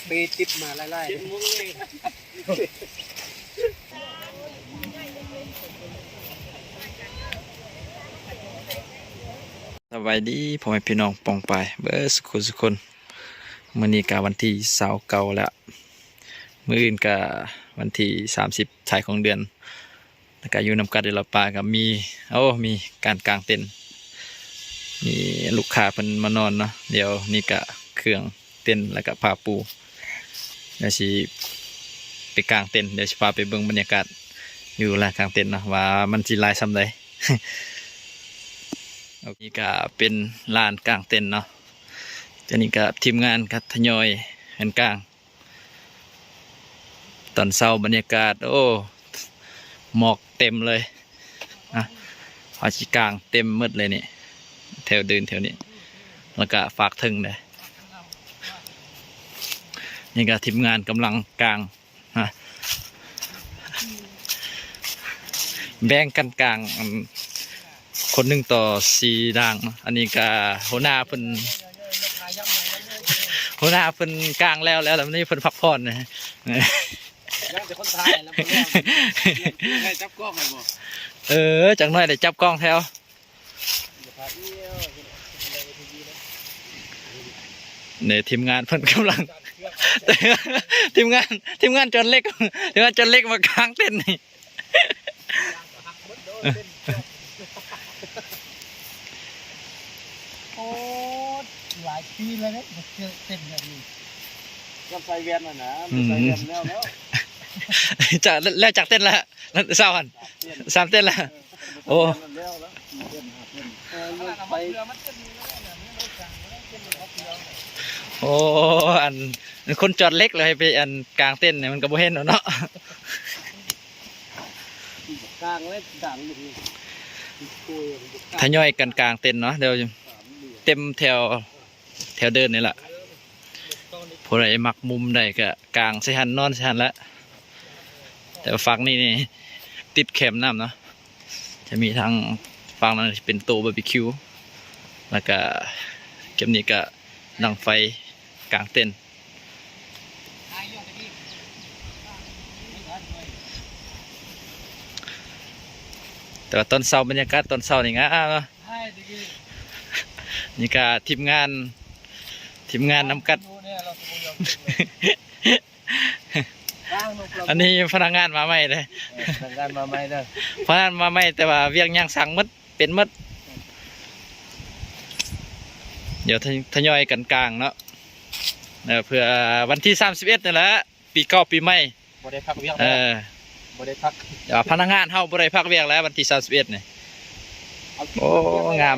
ໄປຕິດມາຫຼາຍໆ ສະບາຍດີພໍ່ແມ່ພີ່ນ້ອງປ້ອງປາຍເບິດສຸຂູສຸຄົນ. ມື້ນີ້ກະວັນທີຊາວເກົ້າແລ້ວ ມື້ອື່ນກະວັນທີສາມສິບທ້າຍຂອງເດືອນ. ແລ້ວກະຢູ່ນຳກັນເດລະປາກະມີ ໂອ້ ມີການກາງເຕັນ ມີລູກຄ້າເພິ່ນມານອນເນາະ. ດຽວນີ້ກະເຄື່ອງເຕັນ ແລ້ວກະຜ້າປູ ດຽວຊິໄປກາງເຕັນ. ດຽວຊິພາໄປເບິ່ງບັນຍາກາດຢູ່ລານກາງເຕັນເນາະ ວ່າມັນຊິຫຼາຍສ່ຳໃດ. ນີ້ກະເປັນລານກາງເຕັນເນາະ. ຕອນນີ້ກະທີມງານກະທະຍອຍກັນກາງ. ຕອນເຊົ້າບັນຍາກາດ ໂອ້ ໝອກເຕັມເລີຍ. ອະ ເຮົາຊິກາງເຕັມໝົດເລີຍນີ້ ແຖວເດີ່ນແຖວນີ້ ແລ້ວກະຟາກເທິງເດ້. ນີ້ກະທີມງານກຳລັງກາງ ຮະ ແບ່ງກັນກາງ ອັນ ຄົນໜຶ່ງຕໍ່ສີ່ດ້າງເນາະ. ອັນນີ້ກະຫົວໜ້າເພິ່ນ ຫົວໜ້າເພິ່ນກາງແລ້ວ ແລ້ວ ແລ້ວນີ້ເພິ່ນພັກຜ່ອນນະ. ຍັງແຕ່ຄົນທ້າຍແລ້ວ ໄດ້ຈັບກ້ອງແລ້ວບໍ່? ເອີ ຈັກໜ້ອຍໄດ້ຈັບກ້ອງແຖວ. ນີ້ທີມງານເພິ່ນກຳລັງ ທີມງານ ທີມງານຈອນເລັກ ທີມງານຈອນເລັກມາກາງເຕັນນີ້. ໂອ້ ຫຼາຍປີແລ້ວເດ້ ບໍ່ເຈີເຕັນແບບນີ້. ຍັງໃສ່ແວ່ນຫັ້ນນະ ອືມ ໃສ່ແວ່ນແລ້ວ ແລ້ວ ຈາກ ແລ້ວຈັກເຕັນລະ ເຊົ້າຫັ້ນ ສາມເຕັນລະ. ໂອ້ ໂອ້ ອັນ ຄົນຈອດເຫຼັກແລ້ວໃຫ້ໄປ ອັນ ກາງເຕັນນີ້ ມັນກໍບໍ່ເຫັນດອກເນາະ. ກາງແລ້ວກາງ ທະຍອຍກັນກາງເຕັນເນາະ ດຽວເຕັມແຖວ ແຖວເດີ່ນນີ້ລະ. ຜູ້ໃດມັກມຸມໃດກໍກາງໃສ່ຫັ້ນ ນອນໃສ່ຫັ້ນລະ. ແຕ່ວ່າຝັ່ງນີ້ນີ້ຕິດແຄມນ້ຳເນາະ ຈະມີທາງຝັ່ງນັ້ນເປັນໂຕບາບີຄິວ ແລ້ວກະເກັບນີ້ກະດັງໄຟກາງເຕັນ. ແຕ່ວ່າຕອນເຊົ້າ ບັນຍາກາດຕອນເຊົ້ານີ້ງາມເນາະ. ນີ້ກະທີມງານ ທີມງານນຳກັນ. ອັນນີ້ພະນັກງານມາໃໝ່ເດ້. ເອີ ພະນັກງານມາໃໝ່ເດີ ພະນັກງານມາໃໝ່ ແຕ່ວ່າວຽກຫຍັງສັ່ງໝົດ ເປັນໝົດ. ດຽວທະ ທະຍອຍກັນກາງເນາະ ເອີ ເພື່ອວັນທີສາມສິບເອັດນີ້ແຫຼະ ປີເກົ່າປີໃໝ່ ບໍ່ໄດ້ພັກວຽກ ເອີ ແລ້ວ ບໍ່ໄດ້ພັກ. ແຕ່ວ່າພະນັກງານເຮົາບໍ່ໄດ້ພັກວຽກແລ້ວ ວັນທີສາມສິບເອັດນີ້. ໂອ້ ງາມ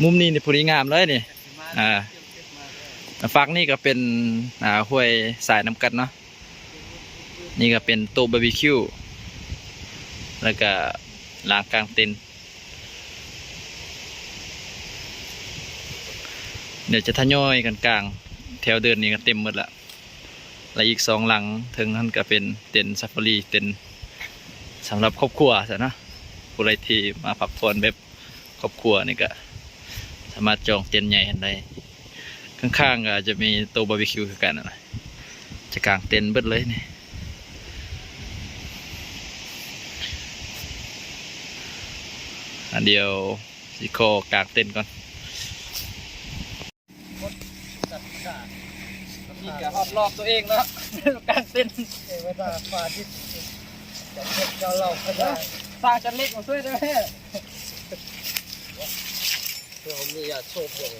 ມຸມນີ້ນີ້ພໍດີງາມເລີຍນີ້. ອ່າ ຝັ່ງນີ້ກໍເປັນ ອ່າ ຫ້ວຍສາຍນຳກັນເນາະ. ນີ້ກໍເປັນໂຕະບາບີຄິວ ແລ້ວກໍລານກາງເຕັນ. ດຽວຈະທະຍອຍກັນກາງ ແຖວເດີ່ນນີ້ກໍເຕັມໝົດລະ. ແລະ ອີກສອງຫຼັງເທິງຫັ້ນກໍເປັນເຕັນຊາຟາຣີ ເຕັນສຳລັບຄອບຄົວຊັ້ນນະ. ຜູ້ໃດທີ່ມາພັກຜ່ອນແບບຄອບຄົວນີ້ກໍສາມາດຈອງເຕັນໃຫຍ່ຫັ້ນໄດ້. ຂ້າງໆກໍອາດຈະມີໂຕະບາບີຄິວຄືກັນນະ ຈະກາງເຕັນເບິດເລີຍນີ້. ອັນດຽວຊິຂໍກາງເຕັນກ່ອນ. ນີ້ກໍຮອບລອບຕົວເອງເນາະ ກາງເຕັນ ເທວະດາຟ້າດິນ ເຈົ້າເຈົ້າເລົ່າຂະໜາດ ສ້າງຈັນເລັກມາຊ່ວຍໄດ້ແທ້. ເຈົ້າມີຢາໂຊບບໍ່?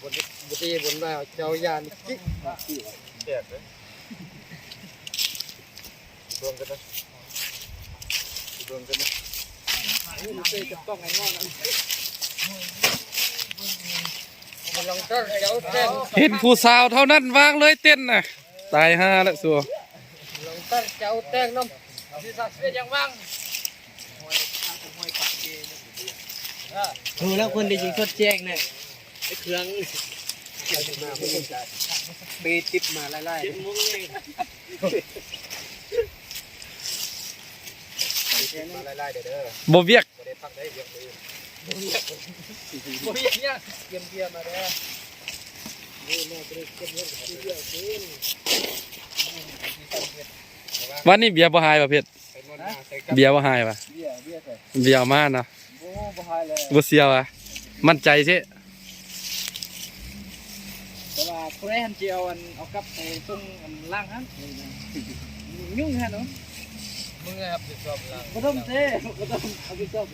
ບໍ່ດີ ບໍ່ດີ ບໍ່ໄດ້ເຈົ້າຢານີ້ກິ ແຕກເດ້. ເບິ່ງກັນນະ ເບິ່ງກັນນະ. ເຫັນຜູ້ສາວເທົ່ານັ້ນວາງເລີຍເຕັນນະ ຕາຍຫ່າແລ້ວຊັ້ວ. ຮູ້ແລ້ວຄົນໄດ້ຍິງສົດແຈ້ງນະ. ໄອ້ເຄື່ອງ ໄປຕິດມາຫຼາຍໆ ມາຫຼາຍໆເດີ ບໍ່ວຽກ ບໍ່ໄດ້ພັກໄດ້ວຽກມື້ອື່ນ. ບໍ່ມີຫຍັງ ກຽມເບຍມາແດ່. ນີ້ມາເກັບເບຍກິນ ວັນນີ້ເບຍບໍ່ຫາຍບໍ່ ເພັດ? ເບຍບໍ່ຫາຍຫວາ? ເບຍ ເບຍໃສ? ເບຍເອົາມານະ. ໂອ້ ບໍ່ຫາຍແລ້ວ ບໍ່ເຊື່ອຫວາ? ໝັ້ນໃຈເຊ. ແຕ່ວ່າຜູ້ໃດຫັ້ນຊິເອົາອັນ ເອົາກັບໄປສົ່ງອັນຫຼັງຫັ້ນ ຫຍຸ້ງຫັ້ນເນາະ. ມຶງຮັບຜິດຊອບຫຼັງ ບໍ່ຕ້ອງເດ້ ບໍ່ຕ້ອງຮັບຜິດຊອບ.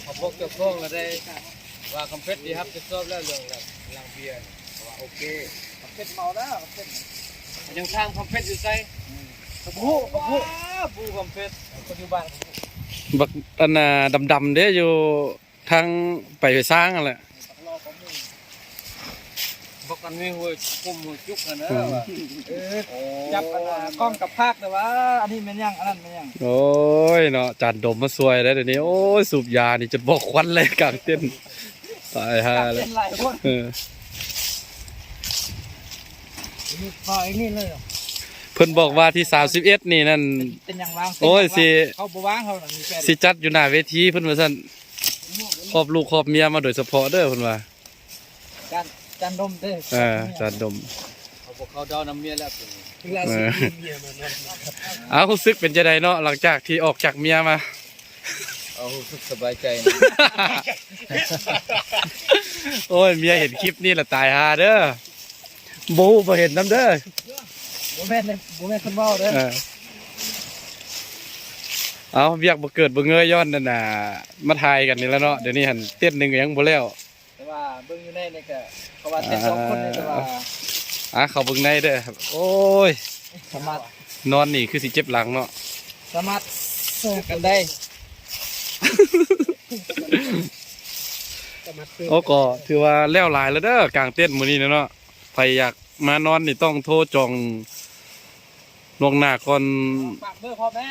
ເອົາບອກເຈົ້າຂອງລະໄດ້ ວ່າຄຳເພັດຊິຮັບຜິດຊອບແລ້ວເລື່ອງຫຼັງເບຍ. ເພາະວ່າໂອເຄ ຄຳເພັດເມົາແລ້ວ ຄຳເພັດ ຍັງຖາມຄຳເພັດຢູ່ໃສ? ອືມ ກະບໍ່ຮູ້ ກະບໍ່ຮູ້ ຜູ້ຄຳເພັດ ປັດຈຸບັນ ບັກອັນນ່າດຳໆເດ້ ຢູ່ທາງໄປຫ້ວຍຊ້າງຫັ້ນແຫຼະ. ບັກອັນນີ້ຫ້ວຍກຸ້ມຫ້ວຍຈຸກຫັ້ນນະ. ອືມ ວ່າ ເອີ ໂອ້ ຈັບອັນນ່າກ້ອງກັບພາກເດີວ່າ ອັນນີ້ແມ່ນຫຍັງ ອັນນັ້ນແມ່ນຫຍັງ. ໂອ້ຍເນາະ ຈານດົມມາຊ່ວຍໄດ້ດຽວນີ້. ໂອ້ຍ ສູບຢານີ້ຈົນບໍ່ຄວັນເລີຍກາງເຕັນ. ຕາຍຫ່າແລ້ວ ເອີ ເພິ່ນບອກວ່າທີສາມສິບເອັດນີ້ນັ້ນ ເປັນຫຍັງວາງ ໂອ້ຍ ເປັນຫຍັງວາງ ຊິ ເຂົາບໍ່ວາງ ເຮົານະມີແຟນ ຊິຈັດຢູ່ໜ້າເວທີເພິ່ນວ່າຊັ້ນ. ຄອບລູກຄອບເມຍມາໂດຍສະເພາະເດີເພິ່ນວ່າ. ຈານ ຈານດົມເດີ ເອີ ຈານດົມ ເອົາ ພວກເຂົາເດົານຳເມຍແລ້ວ. ເອີ ເອົາ ຮູ້ສຶກເປັນຈັ່ງໃດເນາະ ຫຼັງຈາກທີ່ອອກຈາກເມຍມາ? ເອົາ ຮູ້ສຶກສະບາຍໃຈນະ. ໂອ້ຍ ເມຍເຫັນຄລິບນີ້ລະຕາຍຫ່າເດີ. ບໍ່ຮູ້ບໍ່ເຫັນນຳເດີ. ບໍ່ແມ່ນ ບໍ່ແມ່ນຄົນເວົ້າເດີ. ເອີ ເອົາ ວຽກບໍ່ເກີດບໍ່ເງີຍ ຍ້ອນນັ້ນນະ ມາຖ່າຍກັນນີ້ລະເນາະ. ດຽວນີ້ຫັ້ນເຕັນໜຶ່ງກະຍັງບໍ່ແລ້ວ. ແຕ່ວ່າເບິ່ງຢູ່ໃນນີ້ກະ ເພາະວ່າເຕັນສອງຄົນນີ້ ແຕ່ວ່າ ອ່າ ເຂົ້າເບິ່ງໃນເດີ. ໂອ້ຍ ສາມາດ ນອນນີ້ຄືຊິເຈັບຫຼັງເນາະ. ສາມາດເຊີກັນໄດ້. ໂອ້ ກໍຖືວ່າແລ້ວຫຼາຍແລ້ວເດີ ກາງເຕັນມື້ນີ້ນະເນາະ. ໃຜຢາກມານອນນີ້ຕ້ອງໂທຈອງລ່ວງໜ້າກ່ອນ. ຝາກເບີພໍ່ແມ່.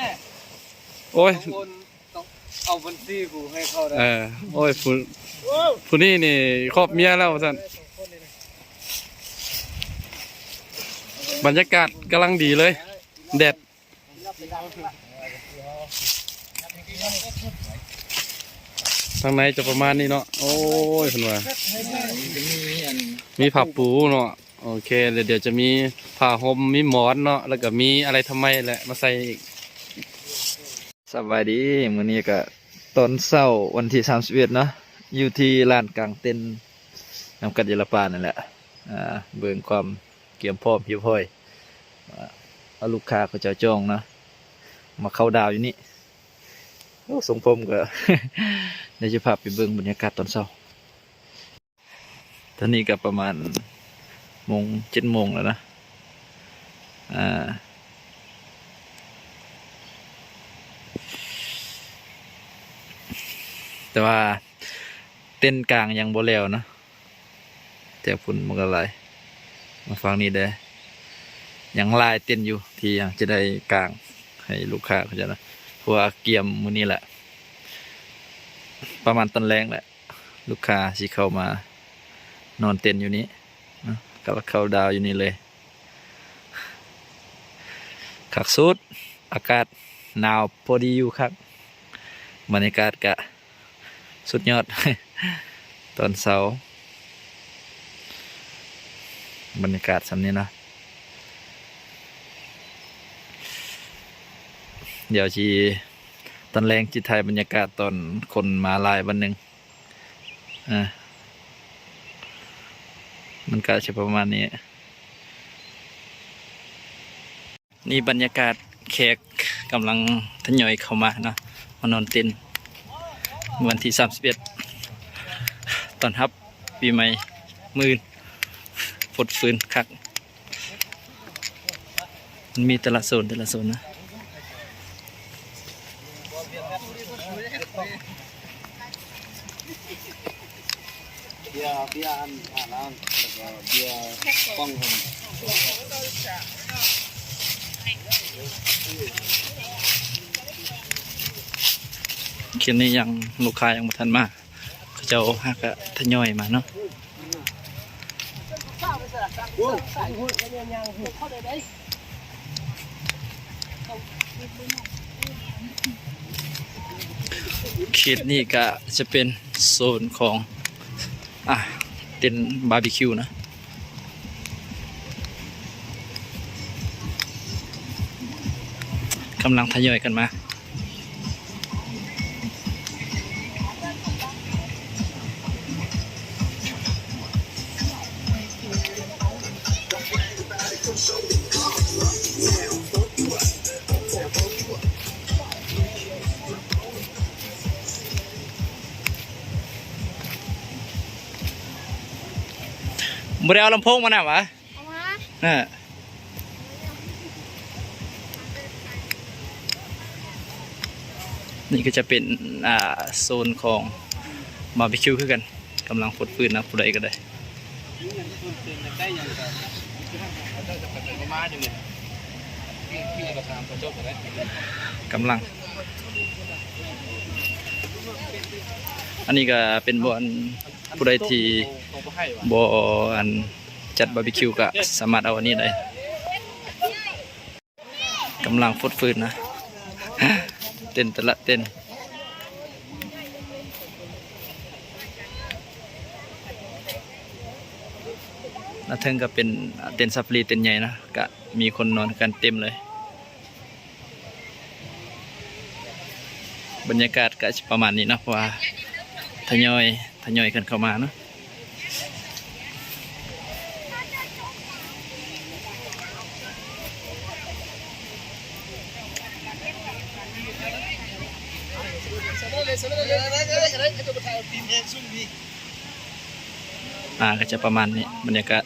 ໂອ້ຍ ຕ້ອງໂອນ ຕ້ອງເອົາບັນຊີກູໃຫ້ເຂົາໄດ້. ເອີ ໂອ້ຍ ຜູ້ ຜູ້ນີ້ນີ້ຄອບເມຍແລ້ວວ່າຊັ້ນ. ບັນຍາກາດກຳລັງດີເລີຍ ແດດ. ທາງໃນຈະປະມານນີ້ເນາະ. ໂອ້ຍ ເພິ່ນວ່າມີຜ້າປູເນາະ. ໂອເຄ ແລ້ວດຽວຈະມີຜ້າຫົ່ມ ມີໝອນເນາະ ແລ້ວກະມີອາໄລທຳໄມແຫຼະມາໃສ່ອີກ. ສະບາຍດີ ມື້ນີ້ກະຕອນເຊົ້າວັນທີສາມສິບເອັດເນາະ ຢູ່ທີ່ລານກາງເຕັນນຳກັດຢາລະປານັ້ນແຫຼະ. ອ່າ ເບິ່ງຄວາມກຽມພ້ອມຮຽບຮ້ອຍ ເອົາລູກຄ້າເຂົາເຈົ້າຈອງເນາະ ມາເຂົ້າດາວຢູ່ນີ້. ໂອ້ ຊົງຜົມກະ ດຽວຈະພາໄປເບິ່ງບັນຍາກາດຕອນເຊົ້າ. ຕອນນີ້ກະປະມານໂມງ ເຈັດໂມງແລ້ວນະ. ອ່າ ແຕ່ວ່າເຕັນກາງຍັງບໍ່ແລ້ວເນາະ. ແຖວພຸ້ນມັນກະຫຼາຍ ມາຝັ່ງນີ້ແດ່ ຍັງຫຼາຍເຕັນຢູ່ ທີ່ຍັງຈະໄດ້ກາງໃຫ້ລູກຄ້າເຂົາເຈົ້ານະ. ເພາະວ່າກຽມມື້ນີ້ແຫຼະ ປະມານຕອນແລງແຫຼະ ລູກຄ້າຊິເຂົ້າມານອນເຕັນຢູ່ນີ້ເນາະ ກະເຂົ້າດາວຢູ່ນີ້ເລີຍ. ຄັກສຸດ ອາກາດໜາວພໍດີຢູ່ຄັກ ບັນຍາກາດກະສຸດຍອດ ຕອນເຊົ້າ ບັນຍາກາດຊ່ຳນີ້ເນາະ. ດຽວຊິ ຕອນແລງຊິຖ່າຍບັນຍາກາດຕອນຄົນມາຫຼາຍວັນໜຶ່ງ. ອ່າ ມັນກະຊິປະມານນີ້. ນີ້ບັນຍາກາດແຂກກຳລັງທະຍອຍເຂົ້າມາເນາະ ມານອນເຕັນວັນທີສາມສິບເອັດ ຕ້ອນຮັບປີໃໝ່ມື້ອື່ນ ຟົດຟື້ນຄັກ. ມັນມີແຕ່ລະໂຊນ ແຕ່ລະໂຊນນະ. ເບຍ ເບຍອັນຫ້າລ້ານ ແລ້ວກໍເບຍປ່ອງຫັ້ນ. ຄືນນີ້ຍັງ ລູກຄ້າຍັງບໍ່ທັນມາ. ເຂົາເຈົ້າຫາກະທະຍອຍມາເນາະ. ໂອ້ຍ ໂອ້ຍ ໂອ້ຍ ໂອ້ຍ ໂອ້ຍ. ເຂດນີ້ກະຈະເປັນໂຊນຂອງ ອ່າ ເຕັນບາບີຄິວນະ ກຳລັງທະຍອຍກັນມາ. ບໍ່ໄດ້ເອົາລຳໂພງມານຳຫວາ? ເອົາມາ ເອີ ນີ້ກໍຈະເປັນ ອ່າ ໂຊນຂອງບາບີຄິວຄືກັນ ກຳລັງຟົດຟື້ນນະ ຜູ້ໃດກໍໄດ້ ກຳລັງ ອັນນີ້ກໍເປັນບ່ອນ ຜູ້ໃດທີ່ບໍ່ ອັນ ຈັດບາບີຄິວກໍສາມາດເອົາອັນນີ້ໄດ້ ກຳລັງຟົດຟື້ນນະ ເຕັນແຕ່ລະເຕັນ ລະເທິງກໍເປັນເຕັນຊາຟາຣີເຕັນໃຫຍ່ນະ ກະມີຄົນນອນກັນເຕັມເລີຍ. ບັນຍາກາດກໍຈະປະມານນີ້ເນາະ ເພາະວ່າທະຍອຍ ທະຍອຍກັນເຂົ້າມາເນາະ. ອ່າ ກໍຈະປະມານນີ້ ບັນຍາກາດ.